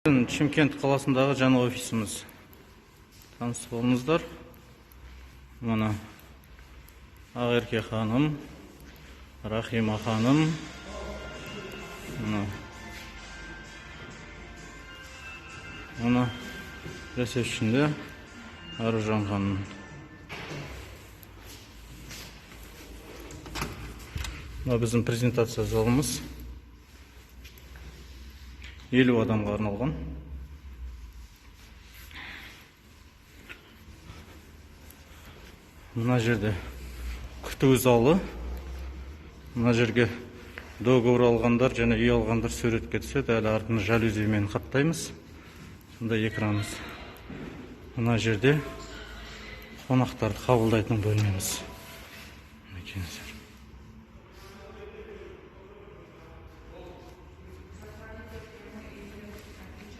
Шымкент қаласындағы жаңа офисіміз. Таныс болыңыздар. Мына Ақерке ханым, Рахима ханым. Мына ресепшнде Аружан ханым. Мына біздің презентация залымыз. 50 адамға арналған. Мына жерде күту залы. Мына жерге договор алғандар және үй алғандар суретке түседі. Әлі артын жалюзимен қаптаймыз. Сондай экранымыз. Мына жерде қонақтарды қабылдайтын бөлмеміз. Мінекейіңіздер.